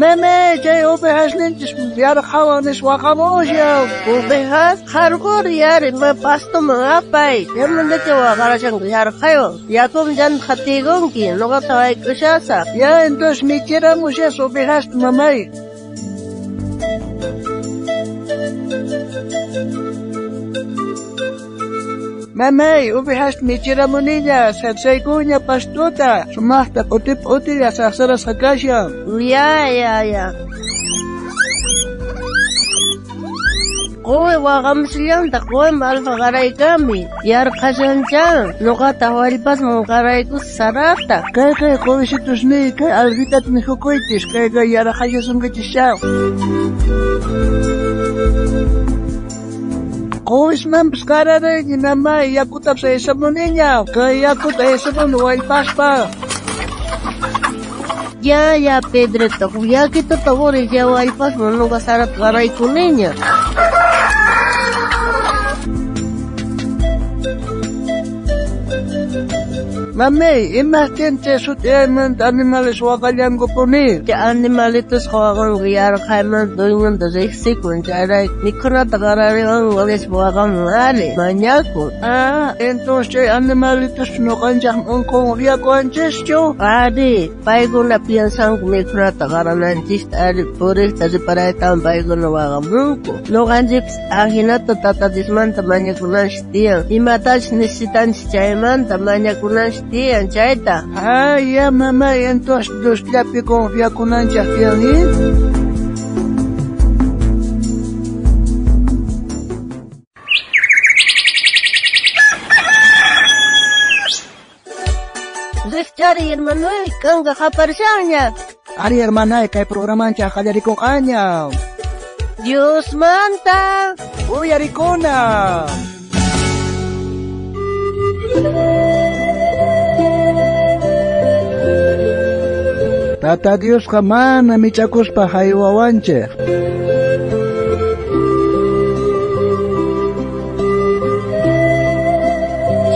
Meme, chay ovejasninchis yarqhawan nispa waqamushan. Ovejas qarquri ari ma pastoman apay. Yamantacha waqarashanku yarqhaywan. Yakuman llant'a qhatiykunki, nuqata wayk'ushasaq. Ya, entonces michiramushas ovejasta, mamay. Mamay, ovejasta michiramuniña, saksaykuña pastuta. Sumaqta p'uti p'utilla saqsarasqa kashan. Ya, ya, ya. Quwi waqamushallantaq, quwiman alfa qaraykami. Yarqhashanchá, nuqataq wallpasman qaraykusaq sarata. Kay kay quwisitusniy, kay alfitata mikhukuychis, kayqa yarqhashasunkichischá. Quwismanpis qararayki, mamay, yakutapis aysamuniña. Kay yakuta aysamuni wallpaspaq. Ya, ya, Pedrito, yakituta quri ya wallpasman nuqa sarata qaraykuniña. Mamay, imajtin chay sut'iyaymanta animales waqallankupuni? Chay animalitusqa waqanku yarqhaymanta dueñonta riqsikun, chayrayku mikhunata qarariwanku nispa waqamun ari, mañakun. Ah, entonces chay animalitos nuqanchaqman confiakuwanchischu? Ari, paykuna piensanku mikhunata qarananchista, ari puriqta riparaytawan paykuna waqamunku. Nuqanchikpis ajinata Tata Diosmanta mañakunanchis tiyan, imatachus necesitanchis chaymanta mañakunanchis tiyan chayta. Ah, ya, mamay, entonces Diosllapi confiakunanchis tiyan, ¿eh? Riqchari, hermanoy, kanka qaparishanña. Ari, hermanay, kay programanchaq qallarikunqaña. Diosmanta uyarikuna. Tata Diosqa mana mich'akuspa haywawanchej.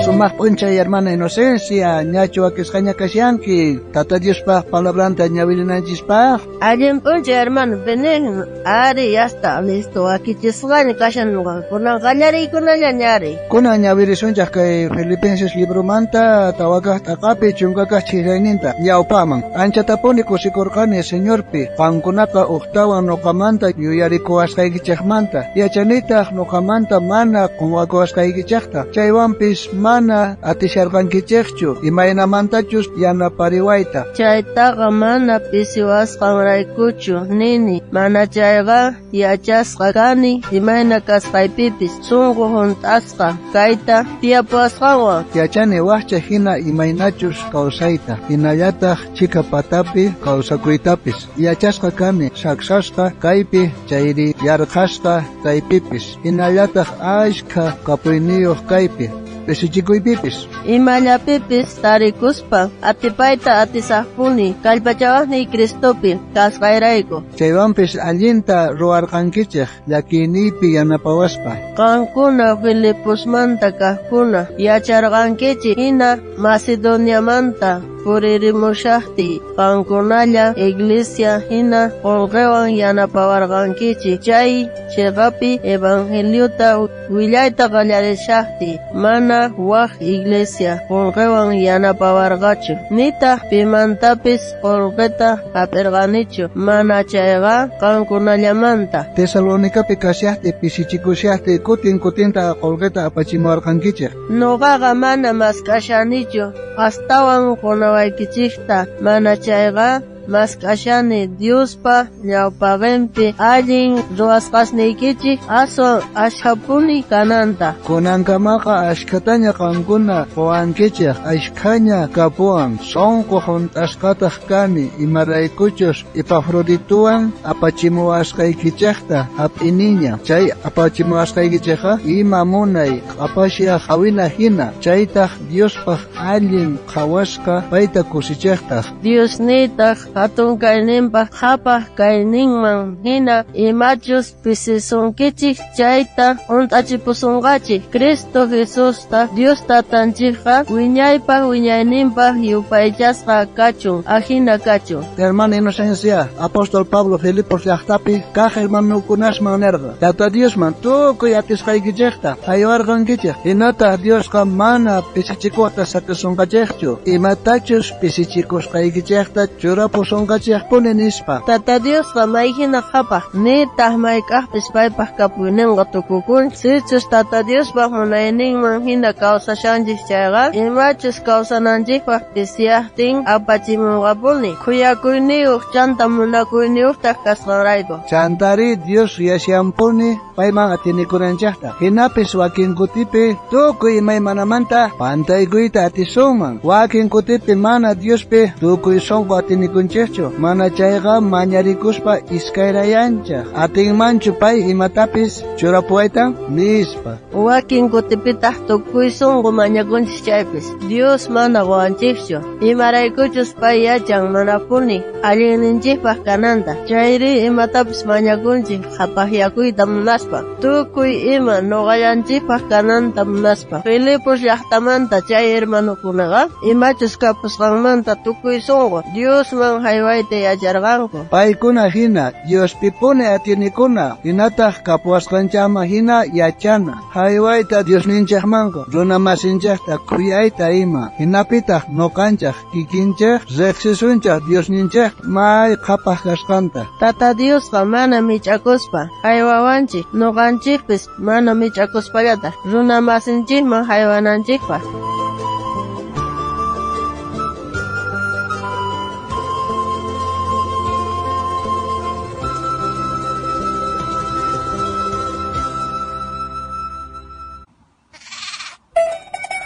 Sumaq p'unchay, hermana Inocencia, ñachu wakisqaña kashanki Tata Diospaq palabranta ñawirinanchispaq. Allin p'unchay, hermano Benigno. Ari, ya está listo, wakichisqaña kashan nuqa. Kunan qallariykunallaña ari. Kunan ñawirisunchaq kay Filipenses libromanta tawakaq t'aqapi chunkakaq chirayninta ñawpaman. Anchatapuni kusikurqani Señorpi, qankunaqa uqtawan nuqamanta yuyarikuwasqaykichikmanta. Yachanitaq nuqamanta mana qunqakuwasqaykichikta. Chaywanpis mana atisharqankichikchu imaynamantachus yanapariwayta. Chaytaqa mana pisiwasqanraykuchu nini, mana chayqa yachasqa kani imayna kasqaypipis sunqu hunt'asqa kayta tiyapuwasqanwan. Yachani waqcha hina imaynachus kawsayta, hinallataq chhika patapi kawsakuytapis. Yachasqa kani saksasqa kaypi chayri yarqhasqa kaypipis, hinallataq ashkha kapuyniyuq kaypi pisichikuypipis. Imallapipis tarikuspa atipayta atisaqpuni kallpachawaqniy Cristopi kasqayrayku. Chaywanpis allinta ruwarqankichik llakiyniypi yanapawaspa. Qankuna Filiposmanta kaqkuna yacharqankichik hina Macedoniamanta puririmushaqtiy qankunalla iglesia hina qullqiwan yanapawarqankichik. Chay chiqapi evangeliota willayta qallarishaqtiy mana waq iglesia qullqiwan yanapawarqachu, nitaq pimantapis qullqita hap'irqanichu, mana chayqa qankunallamanta. Tesalonicapi kashaqtiy pisichikushaqtiy kutin kutinta qullqita apachimuwarqankichik. Nuqaqa mana mask'ashanichu astawan qunawaykichikta, mana chayqa mask'ashani Diospa ñawpaqinpi allin ruwasqasniykichik aswan ashkhapuni kananta. Kunankamaqa ashkhataña qankuna quwankichik, ashkhaña kapuwan, sunqu hunt'asqataq kani, imaraykuchus Epafrodituwan apachimuwasqaykichikta hap'iniña. Chay apachimuwasqaykichikqa ima munay q'apashaq hawina hina, chaytaq Diospaq allin qhawasqa payta kusichiqtaq. Diosniytaq Jatun kayninpaj qhapaj kayninman jina imachus pisisunkichej chayta junt'achipusonqachej. Cristo Jesusta Dios Tatanchejqa wiñaypaj wiñayninpaj yupaychasqa kachun, ajina kachun. Hermana Inocencia, apóstol Pablo Filipos llaqtapi kaj hermanukunasman nerqa: Tata Diosman tukuy atisqaykichejta jaywarqankichej, hinataq Diosqa mana pisichikuqta saqisonqachejchu, imatachus pisichikusqaykichejta churapusonqachejpuni nispa. Tata Diosqa may jina qhapaj, nitaj mayk'ajpis paypaj kapuyninqa tukukun. Sichus Tata Diospaj munayninman jina kawsashanchej chayqa, imachus kawsananchejpaj pisiyajtin apachimunqapuni, khuyakuyniyuq chanta munakuyniyuqtaj kasqanrayku. Chantari Dios yashanpuni payman atinikunanchejta. Hinapis wakin kutipi tukuy imaymanamanta pantaykuyta atisunman. Wakin kutipi mana Diospi tukuy sonqo atinikunchejchu, mana chayqa mañarikuspa iskayrayanchej. Atinmanchu pay imatapis churapuwayta nispa. Wakin kutipitaj tukuy sonqo mañakunchej chaypis Dios mana qowanchejchu, imaraykuchus pay yachan manapuni allinninchejpaj kananta. Chayri imatapis mañakunchej qhapajyakuyta munaspa, tukuy ima noqallanchejpaj kananta munaspa. Filipos llaqtamanta chay hermanukunaqa imachus kapusqanmanta tukuy sonqo Diosman jaywayta yacharqanku. Paykuna hina Diospipuni atinikuna, hinataq kapuwasqanchikman hina yachana. Jaywayta Diosninchejmanqa, runa masinchejta khuyayta ima. Hinapitaq noqanchej kikinchej riqsisunchej Diosninchej may qhapaj kasqanta. Tata Diosqa mana mich'akuspa jaywawanchej, noqanchejpis mana mich'akuspallataj runa masinchejman jaywananchejpaj.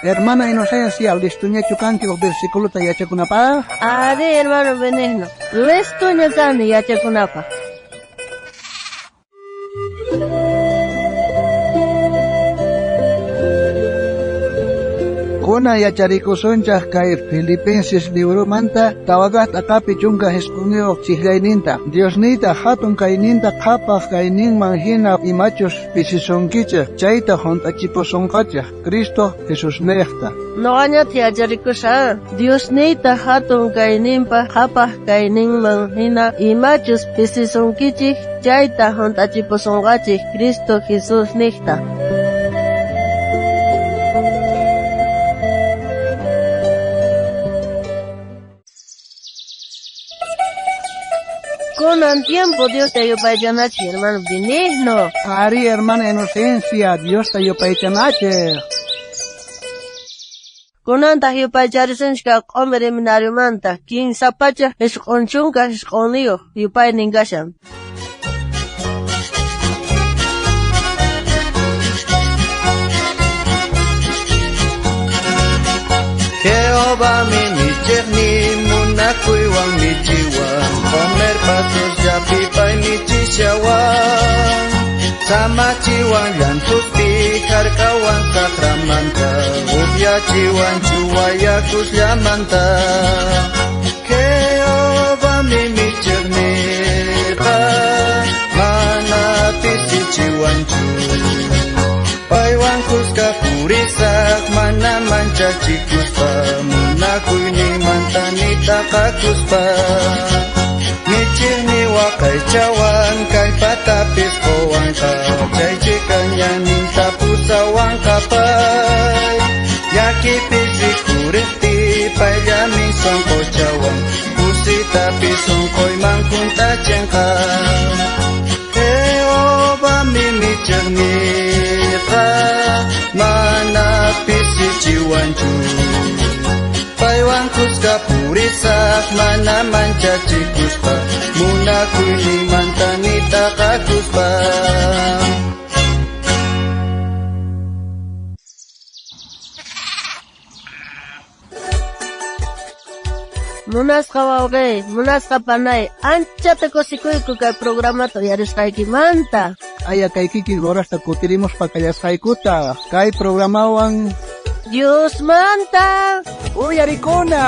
Hermana Inocencia, listoñachu kanki uj versículota yachakunapaj? Ari, hermano Benigno, listoña kani yachakunapaj. Kunan yacharikusunchaj kay Filipenses libromanta tawakaj t'aqapi 19 chijllayninta. Diosniyta hatun kayninta qhapaj kayninman hina imachus pisisunkichej chayta junt'achipusonqachej Cristo Jesusnejta. Noqañata yacharikusha, Diosniyta hatun kayninpaj qhapaj kayninman hina imachus pisisunkichej chayta junt'achipusonqachej Cristo Jesusnejta. Kunan tiempo Diosta yupaychanachej, hermano Benigno. Ari, hermana Inocencia, Diosta yupaychanachej. Kunantaj yupaycharisunchej kay q'omer seminariomanta 399 yupaynin kashan. Jehová mi michejni munakuywan michiwan, qomer pasos llapipay michishawan, samachiwan llantuspi jarkawan saqramanta, upyachiwan chuwayakusllamanta. Jehová mi michejniqa mana pisichiwanchu, paywan kuska purisaq mana manchachikuspa, munakuyninmanta nitaqakuspa. Michejni waqaychawan kallpatapis qowanqa, chay chikan ñanninta pusawanqa pay. Llakipis rikurejti payllamin sonqochawan, kusitapis sonqoyman junt'achenqa. Jehová mi michejniqa mana pisichiwanchu, paywan kuska purisaq mana manchachikuspa, munakuyninmanta nitaqakuspa. Munasqa wawqey, munasqa panay, anchata kusikuyku kay programata uyarisqaykimanta. Aya kay kikin horasta kutirimuspa kallasqaykuta kay programawan Diosmanta uyarikuna.